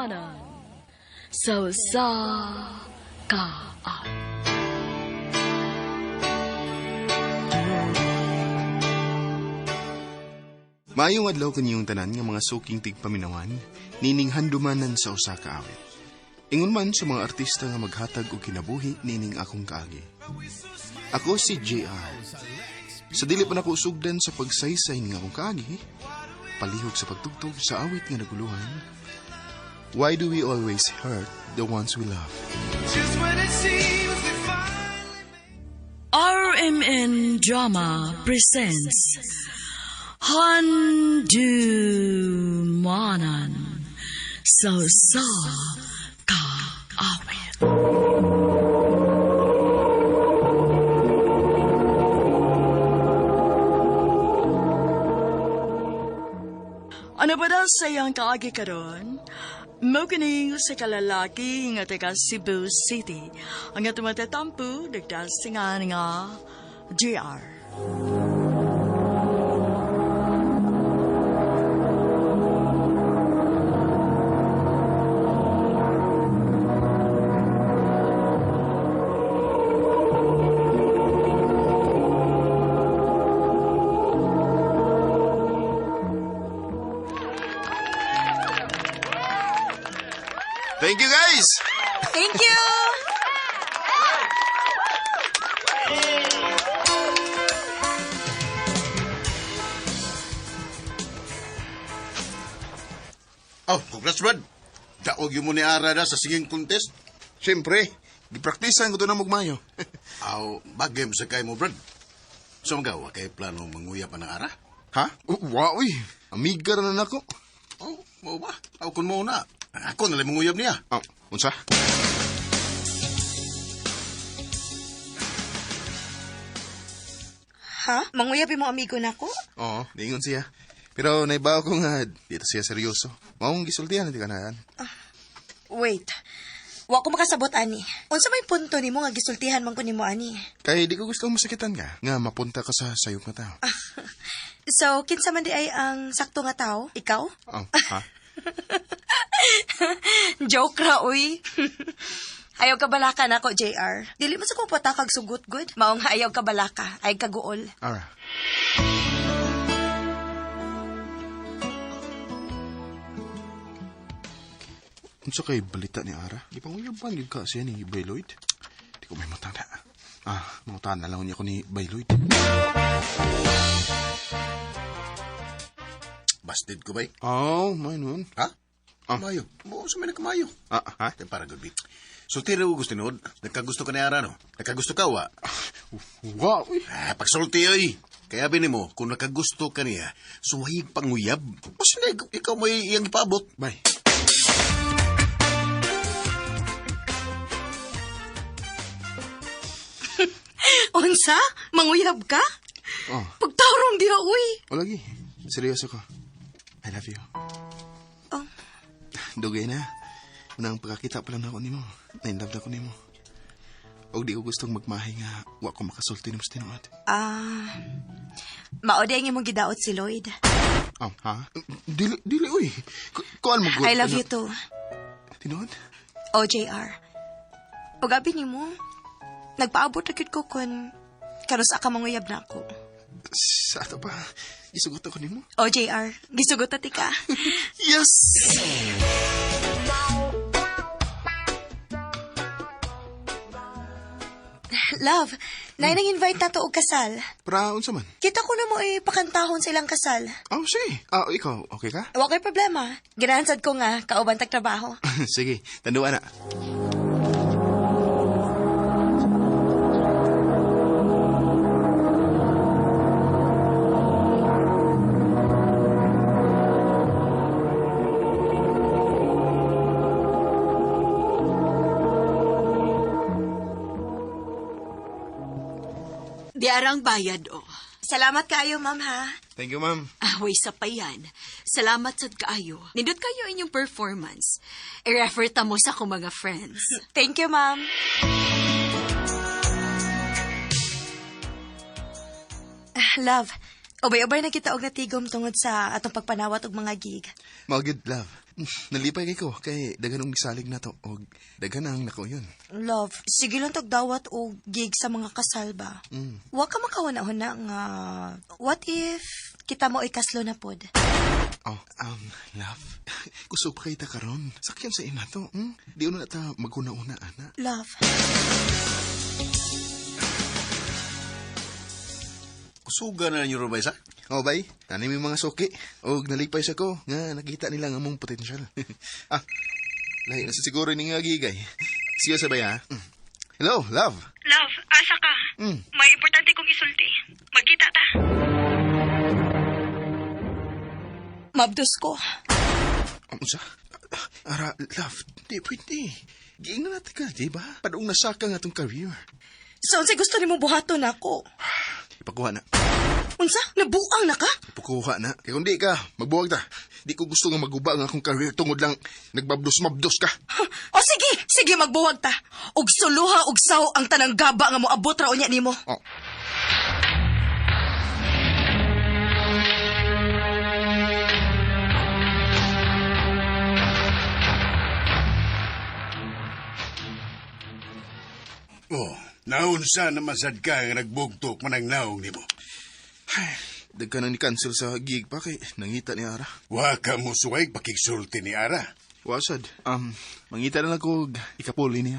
Handumanan sa usa ka awit. Maayong adlaw kaniyong tanan nga mga suking tigpaminawan, nining handumanan sa usa ka awit. Ingon man sa mga artista nga maghatag og kinabuhi nining akong kaagi. Ako si JR. Sa dili pa nako sugdan sa pagsaysay ning akong kaagi, palihog sa pagtugtog sa awit nga naguluhan. Why do we always hurt the ones we love? RMN Drama presents Handumanan sa usa ka awit. Ano ba daw sa iyang kaagi karon? Mao kining sa kalalaki nga taga Cebu City. Ang atong matatampo, nagdasingan nga JR. Thank you, guys! Thank you! Oh, congrats, Brad. Daog yung mo ni Ara na sa singing contest. Siyempre, gipraktisan ko to na mugmayo. Aw, bagay mo sa kay mo, Brad. So, magawa kay plano manguya pa ng Ara? Ha? Oh, wow, uy. Amiga ra na nako. Oh, mao ba? Aw, kun mo na. Ako na lang manguyab niya. Oh, unsa? Ha? Manguyabi mo amigo na ko? Oo, niingon siya. Pero naibaw ko nga, dito siya seryoso. Maong gisultihan, hindi ka na. Wait. Wa ko makasabot ani. Unsa may punto nimo nga gisultihan man ko nimo ani? Kay di ko gusto masakitan ka. Nga mapunta ka sa sayop nga tao. So, kinsa man di ay ang sakto nga tao? Ikaw? Oh, ha? Joke ra uy. Ayaw ka balaka nako, JR. Dili mo sa kong patakag sugot good. Maong ayaw ka balaka, ay kaguol. Ara. Unsa kay balita ni Ara? Di panguyaban gyud ka siya ni Bayloid? Di ko may matanda. Ah, mangutan na lang niya ko ni Bayloid. Busted ko, bay. Oh, may nun. Ha? Ah. Mayo. Mo, sa may nagkamayo. Ah, ha? Kaya para good bit. Sulti rin ko gusto noon. Nagkagusto ka ni Ara, no? Nagkagusto ka, wa? Wow, uy. Ah, pagsulti, oy. Kaya bini mo, kung nakagusto ka niya, suwayig panguyab. Mas na, ikaw mo iyang ipaabot. Bye. Unsa? Manguyab ka? Oh, Pagtarong diha uy. o lagi. Seryoso ko. I love you. Oh. Dugay na. Unang pagkakita pa lang ako nimo. Na-inlove na ko nimo. Og di ko gustong magmahay nga wa ko makasulti nimo sa tinuod. Ah. Mao di ang imong gidaot si Lloyd. Oh, ha? Dili, dili, uy. Kuan mo good. I love you too. Tinuod? O, JR. Pag-abi nimo, nagpaabot na gyud ko kun karos ka manguyab na ako. Sa ato pa, isugot ako nimo. O, JR, gisugot na ti ka. Yes! Love, nay nang invite na to og kasal. Para unsa man? Kita ko na mo eh, pakantahon sa ilang kasal. Oh, sige. Ah, ikaw, okay ka? Wa kay problema. Ganahan sad ko nga kauban tag trabaho. Sige, tanduan na. Di arang bayad, oh. Salamat kaayo, ma'am ha. Thank you, ma'am. Away sa payan. Salamat sad kaayo. Nindot kayo inyong performance. I-refer ta mo sa akong mga friends. Thank you, ma'am. Ah, love, Ubay-ubay na kita og natigom tungod sa atong pagpanawat og mga gig. Mao good, love. Nalipay kay ko kay daghan og gisalig na to og daghan ang nakauyon. Love, sige lang tagdawat og gig sa mga kasal ba? Wa ka makahuna-huna nga what if kita mo ikaslo na pod? Oh, love. Kusog pa kita karon. Sakyan sa ina to. Di una ta maghuna-una ana. Love. Kusuga na ninyo ro ba isa? Oh, bay. Tanim yung mga suki. Og nalipay sa ko nga nakita nila ang among potensyal. Ah, lahi na sa siguro ni nga gigay. Siya sabay ha. Hello, love. Love, asa ka? May importante kong isulti. Magkita ta. Mabdos ko. Unsa? Ara, love, di pwede. Giingnan natin ka, di ba? Padung nasaka nga atong career. So, unsay gusto nimo buhaton nako? Ipakuha na. Unsa? Nabuang na ka? Ipakuha na. Kaya kung di ka, magbuwag ta. Di ko gusto nga maguba ang akong career tungod lang nagbabdos-mabdos ka. O sige, sige magbuwag ta. Og suluha og saw ang tanang gaba nga moabot ra unya nimo. Oh. Oh, naunsa naman sad ka nga nagbugtok man ang naong nimo. Ay, dagka nang ni-cancel sa gig pa kay nangita ni Ara. Wa ka mo suway pakigsulti ni Ara. Wasad. Mangita na lang ko og ikapuli niya.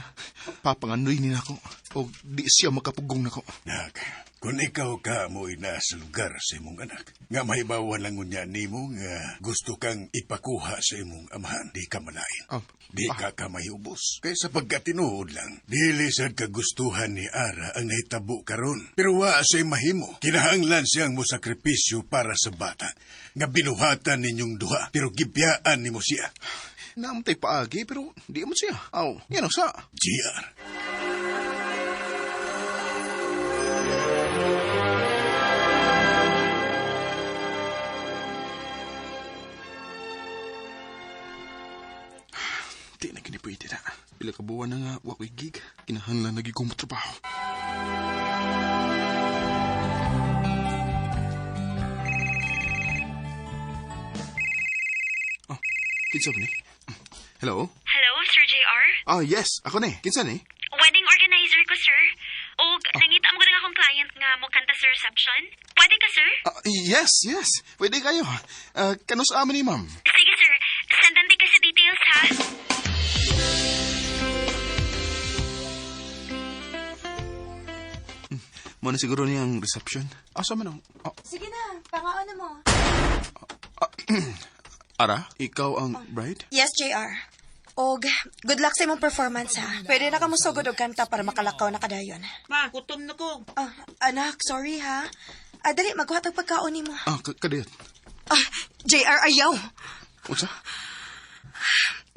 Papangandoy niya ako. O di siya makapugong nako. Nak, kung ikaw ka mo ina sa lugar sa imong anak, nga mahibawan lang unya nimo nga gusto kang ipakuha sa imong amahan, di ka malain. Di ka kamayubos. Kay sa pagkatinuod lang, dili sad kagustuhan ni Ara ang nahitabo karon. Pero wa siya'y mahimo. Kinahanglan siyang mo sakripisyo para sa bata. Nga binuhatan ninyong duha, pero gibiyaan nimo siya. Naamtay paagi, pero di mo siya. Aw, yan ang sa. GR. Di na kini pwede na. Pila ka buwan na nga, wako'y gig. Kinahanglan lagi kong matrabaho. Oh, kinsa ba ni? Hello? Hello, Sir JR? Ah, yes. Ako na eh. Kinsa ni? Wedding organizer ko, sir. Og nangita mo ko akong client nga mo kanta sa reception. Pwede ka, sir? Yes, yes. Pwede kayo. Kanus amin ni, ma'am? Sige, sir. Sendan din ka sa details, ha? Muna siguro niyang reception. Asa man ang... Oh, Sige na, pangaon na mo. Ara, ikaw ang bride? Yes, JR. Og good luck sa imong performance ha. Pwede na ka mosugod og kanta para makalakaw na kadayon. Ma, gutom na ko. Ah, anak, sorry ha. Ah, dali, magkuha tag pagkaon nimo. Ah, kadiyot. Ah, JR, ayaw. Unsa?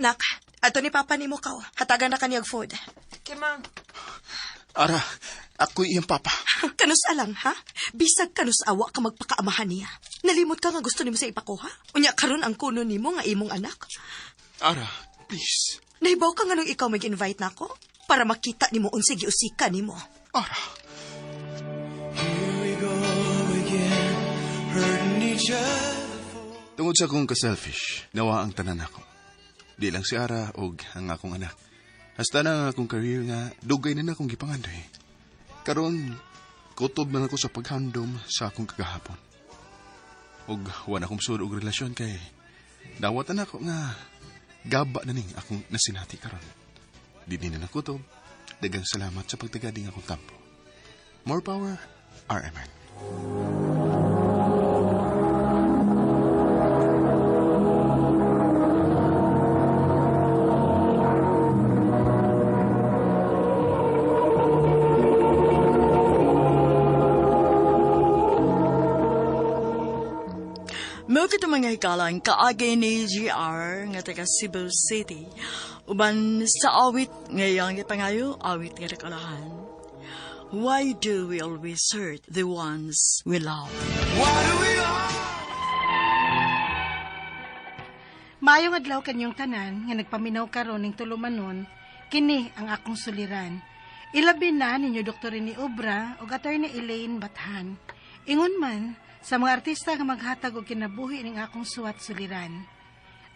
Nak, ato ni Papa nimo kaw. Hatagan na kaniya og food. Kay ma. Ara, ako'y iyang papa. Kanus alang, ha? Bisag kanus awa ka magpakaamahan niya. Nalimot ka nga gusto nimo sa ipakuha? Unya karon ang kuno nimo nga imong anak. Ara, please. Nahibaw ka nga nung ikaw mag-invite nako para makita nimo unsay giusika nimo. Ara. Here we go again, hurting each other. Tungod sa akong ka-selfish, nawa ang tanan ako. Di lang si Ara og ang akong anak. Hasta na ang akong career nga dugay na na akong gipangandoy. Karon, kutob man ako sa paghandom sa akong kagahapon. Og wa na akong sud og relasyon kay dawatan ako nga gaba na ning akong nasinati karon. Di din na nakutob. Daghang salamat sa pagtagading akong tampo. More power, RMN. Mao kito mga hikalang kaagi ni GR nga taga Cebu City. Uban sa awit ngayong ipangayo, awit nga nakalahan. Why do we always hurt the ones we love? Maayong adlaw kanyong tanan nga nagpaminaw karon ning tulumanon, kini ang akong suliran. Ilabi na ninyo Dr. Rene Obra ug Attorney Elaine Bathan. Ingon man, sa mga artista nga maghatag og kinabuhi ning akong suwat suliran.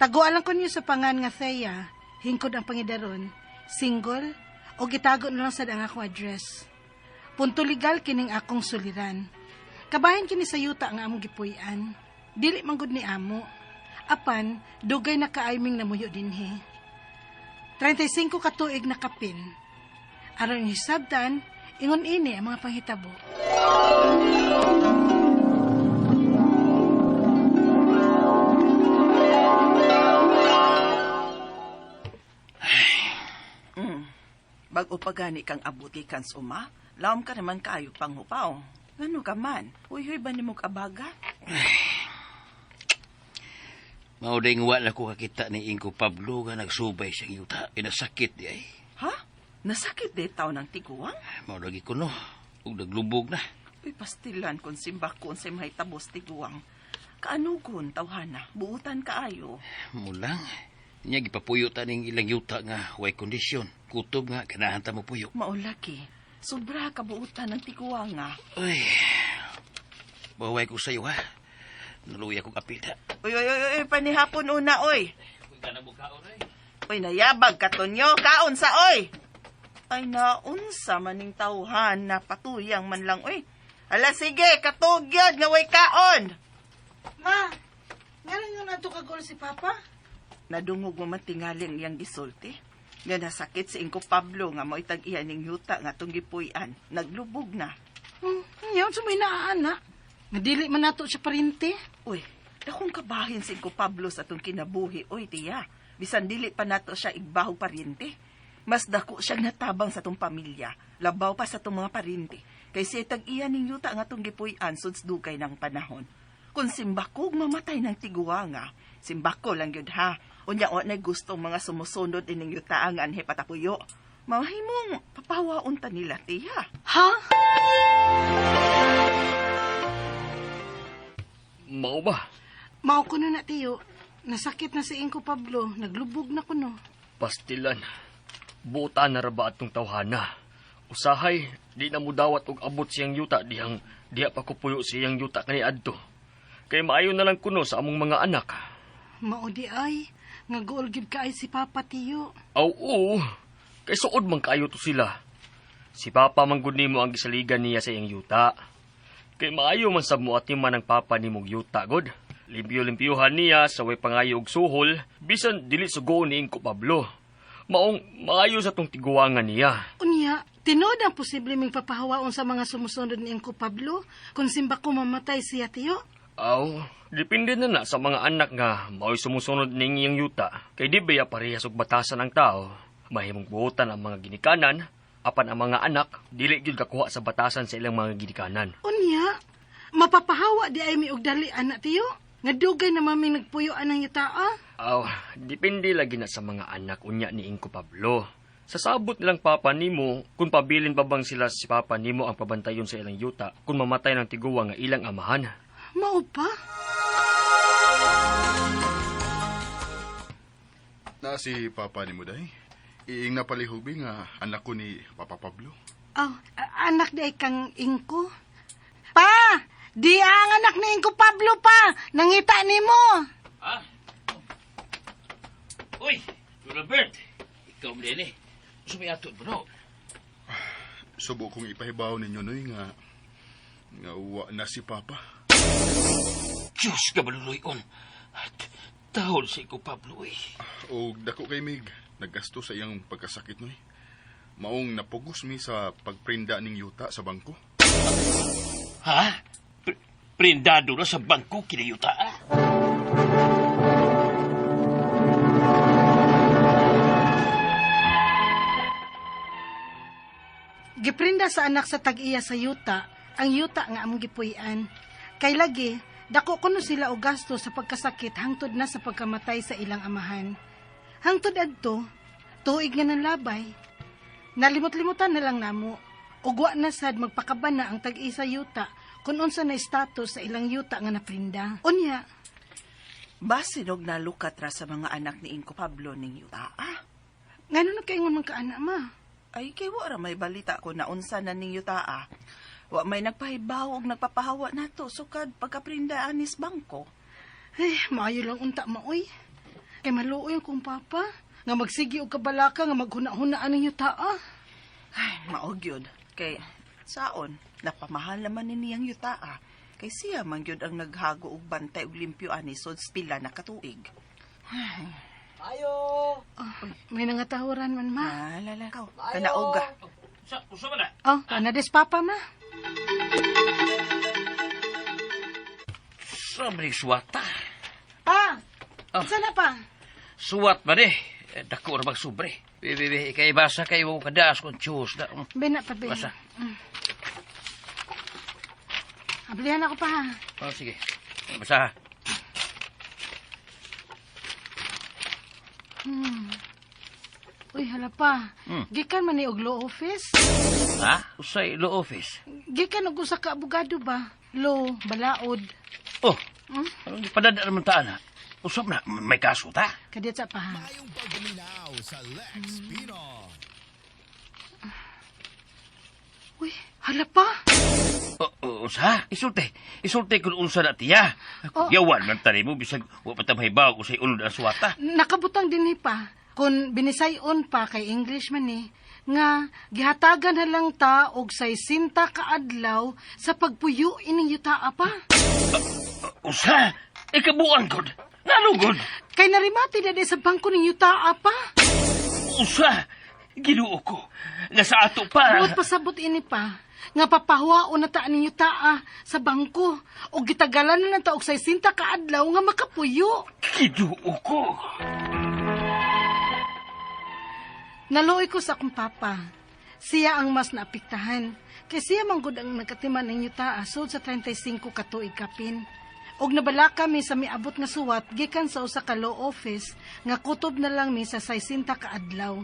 Taguan lang ko niyo sa pangan nga Thea, hingkod ang pangidaron, single, o gitago na lang sad ang akong address. Punto legal kining akong suliran. Kabahin kini sa yuta nga among gipuy-an. Dili man gud ni amo. Apan, dugay na kaayming namuyo dinhi. 35 ka tuig na kapin. Aron hisabtan, ingon ini ang mga panghitabo. Bag-o pa gani kang abuti kan suma, laom ka naman kaayo panghupaw. Ngano ka man? Huy-huy ba nimo kabaga? Mao ding wa na ko kakita ni Ingko Pablo nga nagsubay siyang yuta. Inasakit di ay. Ha? Nasakit di tao ng tiguang? Mao lagi ko no. Ug naglubog na. Uy, pastilan kung simbak ko unsay mahitabos tiguang. Kaanugon, tawhana, buutan kaayo. Mulang. Nya gipapuyo ta ning ilang yuta nga way kondisyon. Kutob nga ganahan ta mo puyo. Maulaki. Sobra kabuutan ng tiguang nga. Uy. Baway ko sayo ha. Naluya kong apil ta. Uy, uy, uy, uy, panihapon una, uy. Uy, nayabag ka, Tonyo. Kaon sa, uy. Ay, naunsa maning tawhan na patuyang man lang, uy. Ala, sige, katugyod nga way kaon. Ma, ngayon nga nato kagol si Papa? Nadungog mo man tingali ang iyang gisulti. Nga nasakit si Ingko Pablo nga mo'y tag-iya ning yuta nga tong gipuy-an. Naglubog na. Yawn sa may naaana. Nga dili man nato siya parinte. Uy, dakong kabahin si Ingko Pablo sa atong kinabuhi. Uy, tiya, bisan dili pa nato siya igbahog parinte. Mas dako siyang natabang sa atong pamilya. Labaw pa sa atong mga parinte. Kay siya tag-iya ning yuta nga atong gipuy-an suds dugay ng panahon. Kung simbakog mamatay ng tiguanga, simbako lang yun ha. Unya o na gustong mga sumusunod ining yuta ang anhe patapuyo. Mahimong papawaon ta nila, tiya. Ha? Mao ba? Mao kuno na, tiyo. Nasakit na si Ingko Pablo. Naglubog na kuno. Pastilan. Buta na ra ba atong tawhana? Usahay, di na mo dawat og abot siyang yuta dihang diha pa ko puyo siyang yuta kani adto. Kay maayo na lang kuno sa among mga anak. Mao di ay, nga gool gid kaay si Papa, tiyo. Aw, oo. Kay suod man kaayo to sila. Si Papa man gud nimo ang gisaligan niya sa iyang yuta. Kay maayo man sab mo atiman ang Papa nimong yuta god. Limpyo-limpyuhan niya sa way pangayo og suhol, bisan dili sugoon ni Ingko Pablo. Maong maayo sa tong tiguangan niya. Unya, tinuod ang posible ming papahawaon sa mga sumusunod ni Ingko Pablo kung simba ko mamatay siya, tiyo. Aw, depende na sa mga anak nga mao'y sumusunod ning iyang yuta. Kay di baya parehas og batasan ang tao. Mahimong buotan ang mga ginikanan, apan ang mga anak dili gyud kakuha sa batasan sa ilang mga ginikanan. Unya, mapapahawa di ay mi og dali anak, tiyo. Nga dugay na mami nagpuyo anang yuta, ah. Aw, depende lagi na sa mga anak unya ni Ingko Pablo. Sa sabot nilang papa nimo, kung pabilin pa bang sila si papa nimo ang pabantayon sa ilang yuta, kung mamatay ng tiguang nga ilang amahan. Mao pa? Na si papa nimo day. Iing napalihubi nga anak ko ni Papa Pablo. Oh, anak di ay kang Ingko. Pa! Di ang anak ni Ingko Pablo pa! Nangita nimo! Ha? Uy, Robert! Ikaw mo din eh. Sumiatot mo no? Subo kong ipahibaw ninyo noy nga uwa na si Papa. Diyos ka maluloy-on. At tahol si Ingko Pablo eh. O dako kay Mig, naggasto sa iyang pagkasakit noy. Maong napugos mi sa pagprinda ning yuta sa bangko. Ha? Prindado na sa bangko kini yuta? Giprinda sa anak sa tag-iya sa yuta, ang yuta nga among gipuy-an. Kay lagi, dako kuno sila og gasto sa pagkasakit hangtod na sa pagkamatay sa ilang amahan. Hangtod adto, tuig nga nanlabay. Nalimot-limutan na lang namo. Ug wa na sad magpakabana ang tag-iya sa yuta kung unsa na status sa ilang yuta nga naprinda. Unya, basinog nalukat ra sa mga anak ni Ingko Pablo ning yuta, ah? Ngano nagkaingon man ka, anak, ma? Ay, kay wa ra may balita ko na unsa na ning yuta, ah. Wa may nagpahibaw og nagpapahawa nato sukad pagkaprinda anis bangko. Ay, maayo lang unta maoy. Kay maluoy ang kong papa. Nga magsigi og kabalaka nga maghuna-hunaan ninyo taa. Ay, mao gyud. Kay saon, napamahal naman ni niyang yutaa. Kay siya man gyud ang naghago og bantay og limpyo ani sod pila na katuig. Ayo! May nangatahuran man, ma. Ah, lala ka. Kanaoga. Usa ba na? Oh, kanades papa, ma. Sa man suwata. Pa! Oh. Saan na pa? Suwat ba ni? Dako ra bag sobre. Be, be, ikay basa kay mo kadaas kung tiyos na. Bena pa, be. Basa. Ablihan ako pa, ha? Oh, sige. Basa ha. Uy, hala pa. Gikan man ni og law office. Ha? Usay law office. Gikan og usa ka abogado ba? Law, balaod. Oh. Anong gipadada naman taan ha? Usap na, may kaso ta. Kadiyot sa pa, ha? Maayong pagpaminaw sa Lex Pino. Uy, hala pa. Oh, usa? Isulti kung unsa na tiya. Oh. Yawan man tani mo, bisag wa pa ta mahibaw usay ulod ang suwata. Nakabutang din ni pa. Kung binisayon pa kay English man ni, nga gihatagan na lang ta og 60 ka adlaw sa pagpuyo ining yutaa pa. Usa? Ikabuan gud. Nalugod. Kay narimati na di sa bangko ning yutaa pa. Usa? Ginoo ko. Nga sa ato pa. Buot pasabot ini pa. Nga papahuwaon na ta ning yutaa sa bangko. Og gitagalan na lang ta og 60 ka adlaw nga makapuyo. Ginoo ko. Naluoy ko sa akong papa. Siya ang mas naapektahan. Kay siya man gud ang nagkatiman ng yutaa sud sa 35 ka tuig kapin. Og nabalaka mi sa miabot nga suwat gikan sa usa ka law office nga kutob na lang mi sa 60 ka adlaw.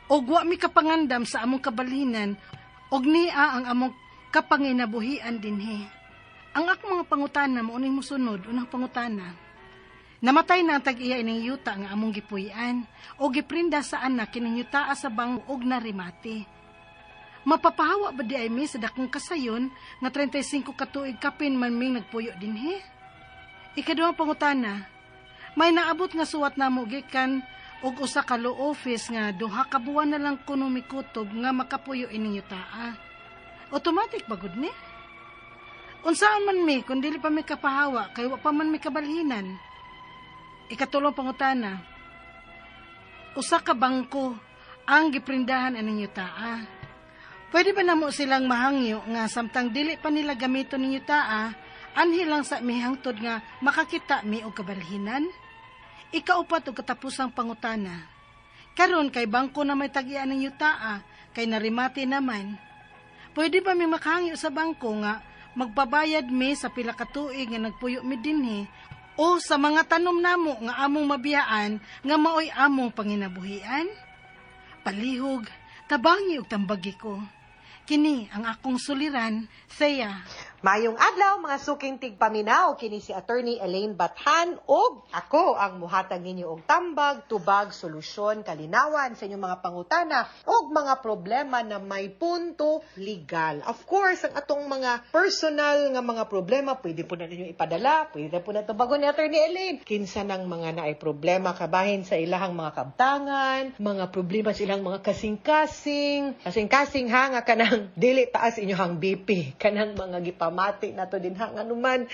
Og wa mi kapangandam sa among kabalhinan og niya ang among kapanginabuhian dinhi. Ang akong mga pangutana mao ning mosunod, unang pangutana. Namatay na ang tag-iya ining yuta nga among gipuy-an o giprinda sa anak kining yutaa sa bangko og narimate. Mapapahawa ba di ay mi sa dakong kasayon nga 35 ka tuig kapin man ming nagpuyo dinhi? Ikaduhang pangutana, may naabot nga suwat namo gikan og usa ka law office nga duha ka buwan na lang kuno mikutob nga makapuyo ining yutaa. Automatic ba gud ni? Unsaon man mi kun dili pa mi kapahawa kay wa pa man mi kabalhinan? Ikatulong pangutana, usa ka bangko ang giprindahan aning yutaa. Pwede ba namo silang mahangyo nga samtang dili pa nila gamiton ning yutaa, anhi lang sa mihangtod nga makakita mi og kabalhinan? Ikaupat og katapusang pangutana. Karon kay bangko na may tag-iya ng yutaa, kay narimate naman. Pwede ba mi makahangyo sa bangko nga magpabayad mi sa pila ka tuig nga nagpuyo mi dinhi o sa mga tanom namo nga among mabiyaan nga maoy among panginabuhian? Palihog, tabangi og tambagi ko. Kini ang akong suliran, Thea. Mayong adlaw mga suking tigpaminaw, kini si Attorney Elaine Bathan og ako ang muhatag ninyo og tambag, tubag, solusyon, kalinawan sa inyong mga pangutana og mga problema na may punto legal. Of course, ang atong mga personal nga mga problema pwede po na ninyo ipadala, pwede po na tubagon ni Attorney Elaine. Kinsa nang mga naay problema kabahin sa ilahang mga kabtangan, mga problema sa ilang mga kasing-kasing, kasing-kasing ha nga kanang dili taas inyohang BP, kanang mga gipamati na to din ha nganuman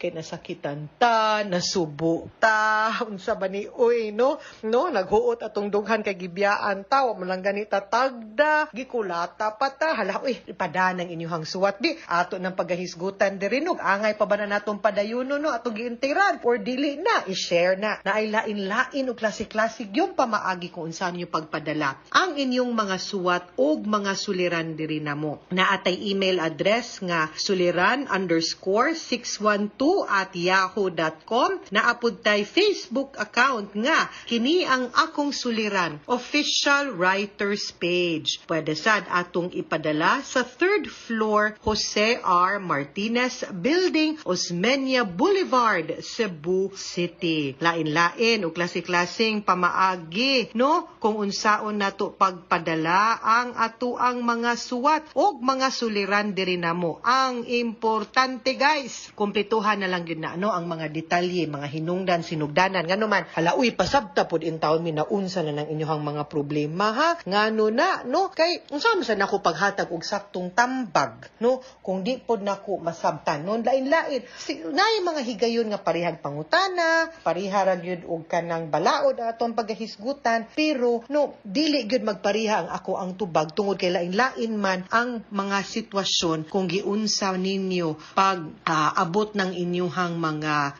kay nasakitan ta, nasubo ta, unsa ba ni uy no? No, naghuot atong dughan kay gibiyaan ta, wa man lang ganita tagda, gikulata pa ta, hala uy, ipadanang inyohang suwat di ato nang pagahisgutan diri nog angay pa ba na natong padayuno no atong giintiran or dili na i-share na naay lain-lain og klase-klase yung pamaagi kung unsa ninyo pagpadala ang inyong mga suwat og mga suliran diri namo. Naatay email address nga suliran suliran_612@yahoo.com. Naa pud tay Facebook account nga Kini Ang Akong Suliran Official Writers Page. Pwede sad atong ipadala sa third floor, Jose R. Martinez Building, Osmeña Boulevard, Cebu City. Lain-lain o klase-klaseng pamaagi, no, kung unsaon nato pagpadala ang atoang mga suwat og mga suliran diri namo. Ang importante, guys, kumpletuhan na lang gyud na, no, ang mga detalye, mga hinungdan, sinugdanan. Ngano man, hala uy, pasabta pud in taon mi na unsa na nang inyong mga problema, ha. Ngano na, no, kay unsa man sa nako paghatag og saktong tambag, no, kung di pod nako masabtan, no, lain-lain. Si, naay mga higayon nga parehag pangutana, pareha ra gyud og kanang balaod ang atong pagahisgutan, pero no, dili gyud magpareha ang ako ang tubag tungod kay lain-lain man ang mga sitwasyon kung giunsa ninyo pag abot ng inyuhang mga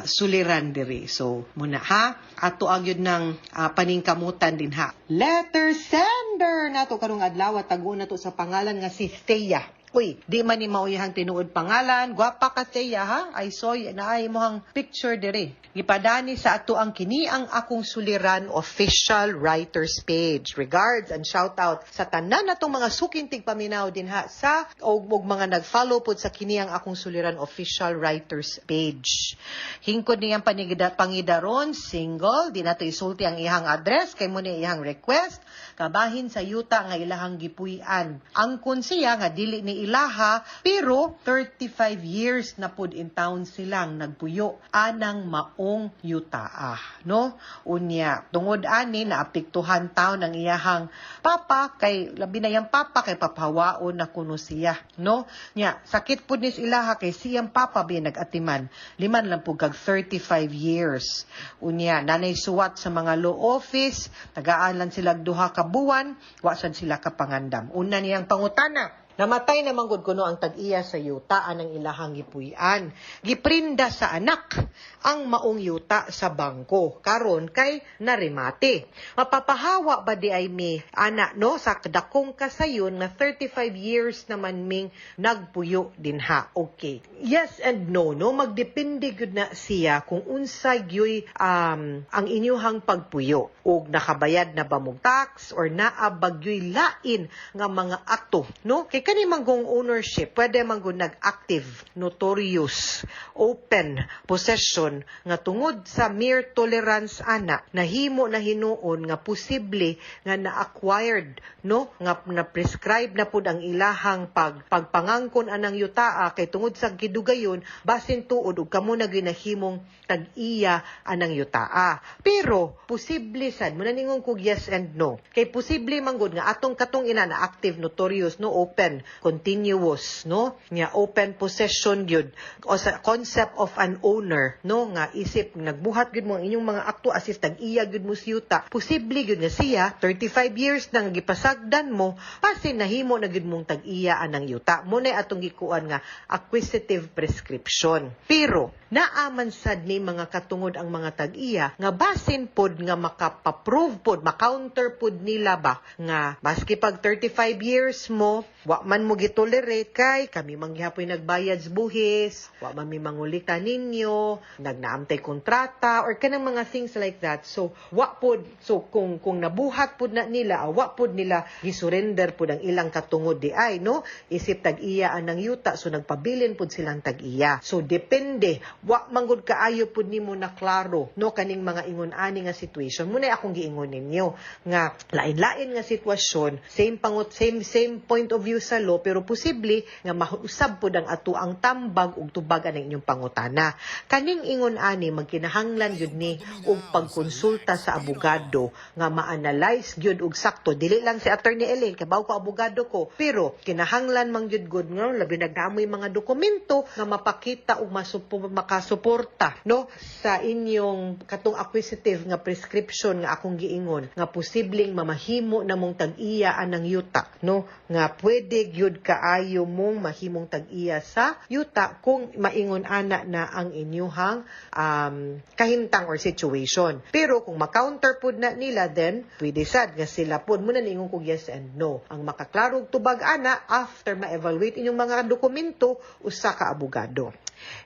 suliran diri. So muna ha, ato agyud ng paningkamutan din ha. Letter sender nato karong adlaw, taguon nato sa pangalan nga si Thea. Uy, di man ni mauyahang tinuod pangalan. Gwapa ka, Thea, ha. I saw you, naay mohang picture dire. Gipadani sa ato ang Kini Ang Akong Suliran Official Writers Page. Regards and shout out sa tanan natong mga suking tigpaminaw din ha sa og mga nag-follow pod sa Kini Ang Akong Suliran Official Writers Page. Hingkod niyang panigida pangidaron, single, di nato isulti ang ihang address kay mo ni ihang request kabahin sa yuta nga ilahang gipuy-an. Angkon siya nga dili ni ilaha, pero 35 years na pud in town silang nagpuyo anang maong yutaa, no? Unya, tungod ani naapektuhan taon ang iyahang papa, kay labi na yang papa kay papawaon na kuno siya, no? Nya, sakit pud nis ilaha kay siyang papa bi nag-atiman. Liman lang pud kag 35 years. Unya, nanay suwat sa mga law office, tagaan lang sila 2 ka buwan, wa sad sila kapangandam. Una niyang pangutana, namatay na manggod kuno ang tag-iya sa yuta anang ilahang gipuy-an. Giprinda sa anak ang maong yuta sa bangko karon kay narimate. Mapapahawa ba di ay mi ana, no, sa dakong kasayon nga 35 years naman ming nagpuyo dinha? Okay. Yes and no, no, magdepende gyud na siya kung unsa gyuy ang inyuhang pagpuyo ug nakabayad na ba mong tax or naa ba gyuy lain nga mga akto, no? Kay kani manggong ownership, pwede manggong nag-active, notorious, open possession nga tungod sa mere tolerance ana, nahimo na hinuon nga posible nga na-acquired, no, nga na-prescribe na pud ang ilahang pagpangangkon anang yutaa kay tungod sa gidugayon basin tuod ug kamo na ginahimong tag-iya anang yutaa. Pero posible sad mo na ningon kog yes and no. Kay posible manggod nga atong katong ina na active, notorious, no, open, continuous, no, nga open possession gyud o sa concept of an owner, no, nga isip nagbuhat gyud mo ang inyong mga akto as if tag-iya gyud mo sa yuta, posible gyud nga siya 35 years nang gipasagdan mo, pasin nahimo na gyud mong tag-iya anang yuta. Mo na atong gikuan nga acquisitive prescription. Pero naaman sad ni mga katungod ang mga tag-iya nga basin pod nga makapaprove pod, ma-counter pod nila ba nga maski pag 35 years mo wa man mo gitolerate kay kami man gihapoy nagbayad sa buhis, wa man mi mangulita ninyo, nagnaamtay kontrata or kanang mga things like that. So wa pod, so kung nabuhat pod na nila, wa pod nila gisurrender pod ang ilang katungod di ay, no, isip tag-iya anang yuta, so nagpabilin pod silang tag-iya. So depende, wa manggod kaayo pod nimo na klaro, no, kaning mga ingon ani nga situation. Muna akong giingon ninyo nga lain-lain nga sitwasyon, same pangut, same same point of view sa law, pero posible nga mausab pod ang ato ang tambag ug tubagan ang inyong pangutana. Kaning ingon ani magkinahanglan gyud ni og pagkonsulta sa abogado nga ma-analyze gyud og sakto. Dili lang si Attorney Elaine, kabaw ko abogado ko, pero kinahanglan man gyud gud nga labi nagdaamoy mga dokumento nga mapakita ug masupo maka Makasuporta, no, sa inyong katong acquisitive nga prescription nga akong giingon nga posibleng mamahimo na mong tag-iya anang yuta, no, nga pwede gyud kaayo mong mahimong tag-iya sa yuta kung maingon ana na ang inyuhang kahintang or situation. Pero kung ma-counter pud na nila, then pwede sad nga sila pud mo na niingon kog yes and no. Ang makaklarog tubag ana after ma-evaluate inyong mga dokumento usa ka abogado.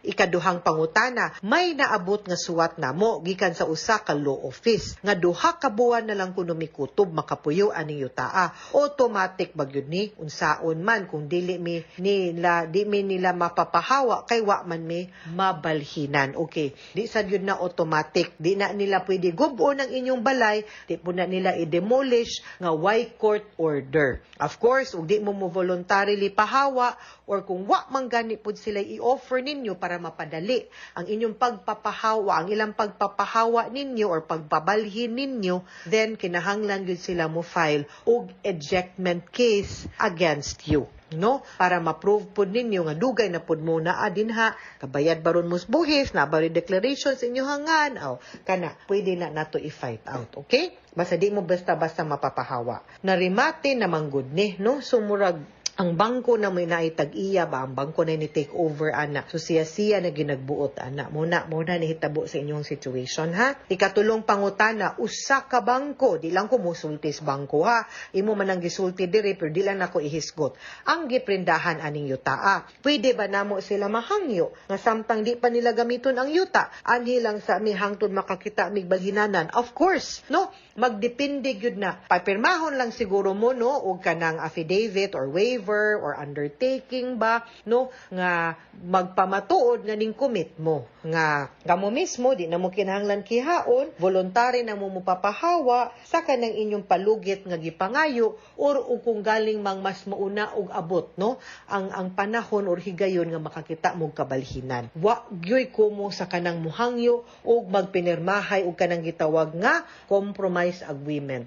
Ikaduhang pangutana, may naabot nga suwat namo gikan sa usa ka law office nga 2 ka buwan na lang kuno mikutob makapuyo aning yutaa. Automatic ba gyud ni unsaon man kung dili mi nila di mi nila mapapahawa kay wa man mi mabalhinan? Okay, di sad gyud na automatic. Di na nila pwede gub-on ang inyong balay, di po na nila i-demolish nga way court order. Of course, ug di mo mo voluntarily pahawa or kung wa man gani pud sila i-offer ninyo para mapadali ang inyong pagpapahawa, ang ilang pagpapahawa ninyo or pagpabalhin ninyo, then kinahanglan gyud sila mo file og ejectment case against you, no, para ma-prove pud ninyo nga dugay na pud mo naa dinha, kabayad baron mo buhis, na ba declaration sa inyong hangan. Aw, kana pwede na nato i-fight out, okay? Basta di mo basta-basta mapapahawa. Narimate naman gud ni, no? So murag ang bangko na may naitag-iya ba, ang bangko na ni take over ana, so siya siya na ginagbuot ana. Muna nihitabo sa inyong situation, ha. Ikatulong pangutana, usa ka bangko, di lang ko musulti sa bangko, ha, imo man ang gisulti diri, pero di lang nako ihisgot ang giprendahan aning yutaa. Pwede ba namo sila mahangyo nga samtang di pa nila gamiton ang yuta, anhi lang sa mi hangtod makakita mig balhinanan? Of course, no, magdepende gyud na. Papirmahon lang siguro mo, no, og kanang affidavit or waiver or undertaking ba, no, nga magpamatuod nga ning commit mo nga kamo mismo di na mo kinahanglan kihaon, voluntary na mo mopapahawa sa kanang inyong palugit nga gipangayo or ug kung galing mang mas mauna og abot, no, ang panahon or higayon nga makakita mo kabalhinan. Wa gyoy kumo sa kanang muhangyo og magpinirmahay og kanang gitawag nga compromise agreement.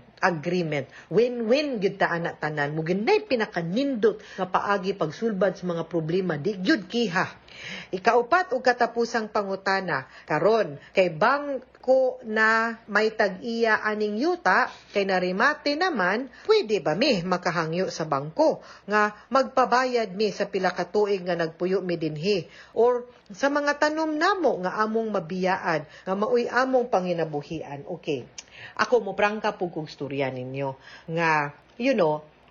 Win-win gyud ta ana tanan mo. Ginay pinakanindot nga paagi pagsulbad sa mga problema, di gyud kiha. Ikaupat ug katapusang pangutana karon, kay bangko na may tag-iya aning yuta kay narimate naman, pwede ba mi makahangyo sa bangko nga magpabayad mi sa pila ka tuig nga nagpuyo mi dinhi or sa mga tanom namo nga among mabiyaan nga maoy among panginabuhian? Okay, ako mo prangka pug kog storya ninyo nga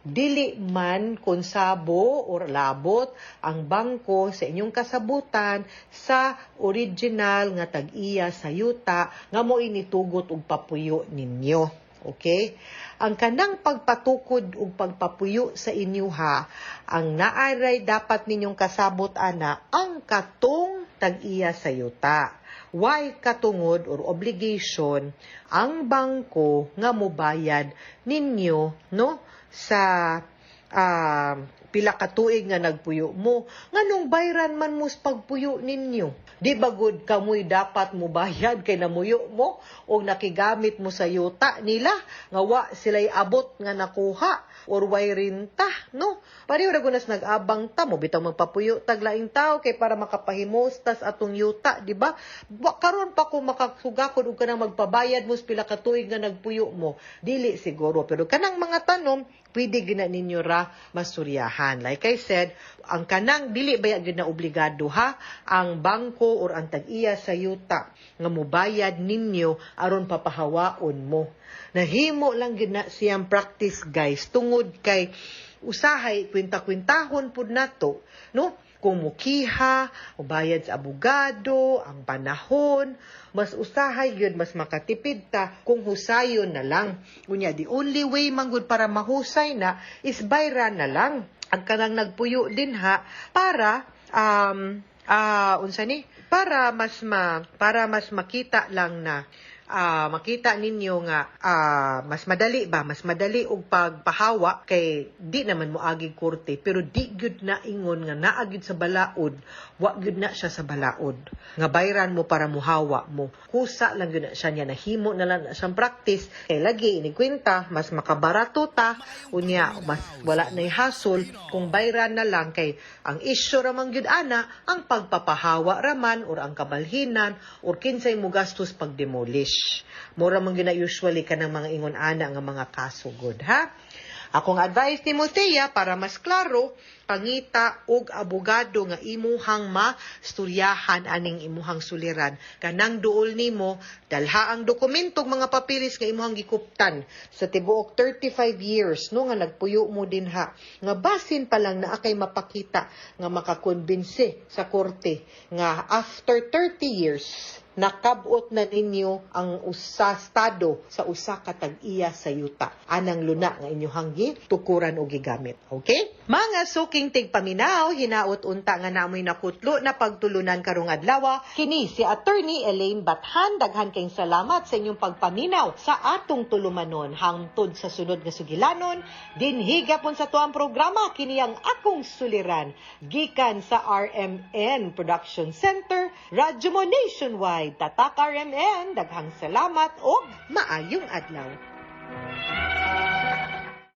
dili man konsabo or labot ang bangko sa inyong kasabutan sa original nga tag-iya sa yuta nga mo initugot og papuyo ninyo. Okay? Ang kanang pagpatukod ug pagpapuyo sa inyo ha, ang naaray dapat ninyong kasabot ana ang katong tag-iya sa yuta. Why katungod or obligation ang bangko nga mobayad ninyo, no, sa pila ka tuig nga nagpuyo mo? Nganong bayran man mo sa pagpuyo ninyo? Di ba gud kamoy dapat mobayad kay namuyo mo o nakigamit mo sa yuta nila nga wa sila'y abot nga nakuha or way renta, no? Pareho ra gunas nag-abang ta mo bitaw magpapuyo tag laing tao kay para makapahimos tas atong yuta, di ba? Wa karon pa ko makasugakod og kanang magpabayad mo sa pila ka tuig nga nagpuyo mo. Dili siguro, pero kanang mga tanom pwede gina ninyo ra masuryahan. Like I said, ang kanang dili baya gyud na obligado ha ang bangko or ang tag-iya sa yuta nga mobayad ninyo aron papahawaon mo. Nahimo lang gyud na siyang practice, guys, tungod kay usahay kwenta-kwentahon pud nato, no, kung mukiha, bayad sa abogado, ang panahon, mas usahay yun, mas makatipid ta kung husayon na lang. Unya, the only way manggod para mahusay na is bayran na lang ang kanang nagpuyo din ha para unsa ni para mas makita lang na Makita ninyo nga mas madali ba, mas madali og pagpahawa kay di naman mo agi korte, pero di gyud na ingon nga naa gyud sa balaod, wa gyud na siya sa balaod nga bayran mo para muhawa mo. Kusa lang gyud na siya niya, nahimo na lang na siyang practice kay lagi inikwenta mas makabarato ta, unya mas wala nay hasol kung bayran na lang, kay ang issue ra man gyud ana ang pagpapahawa raman or ang kabalhinan or kinsay mo gastos pag-demolish. Mura man gyud na usually kanang mga ingon ana nga mga kaso gud, ha. Akong advice ni Thea, para mas klaro, pangita og abogado nga imuhang masturyahan aning imuhang suliran. Kanang duol nimo, dalha ang dokumento, mga papilis nga imuhang gikuptan sa tibuok 35 years no nga nagpuyo mo dinha, nga basin pa lang naa kay mapakita nga makakonbinse sa korte nga after 30 years nakabot na ninyo ang usa estado sa usa ka tag-iya sa yuta anang luna nga inyohang gitukuran o gigamit. Okay? Mga suking tigpaminaw, hinaot unta nga namoy nakutlo na pagtulunan karong adlaw. Kini si Attorney Elaine Bathan. Daghan kayong salamat sa inyong pagpaminaw sa atong tulumanon. Hangtod sa sunod nga sugilanon, dinhi gapon sa tuang programa, kini ang Akong Suliran, gikan sa RMN Production Center, Radyo Mo Nationwide. Tatak RMN, daghang salamat og maayong adlaw.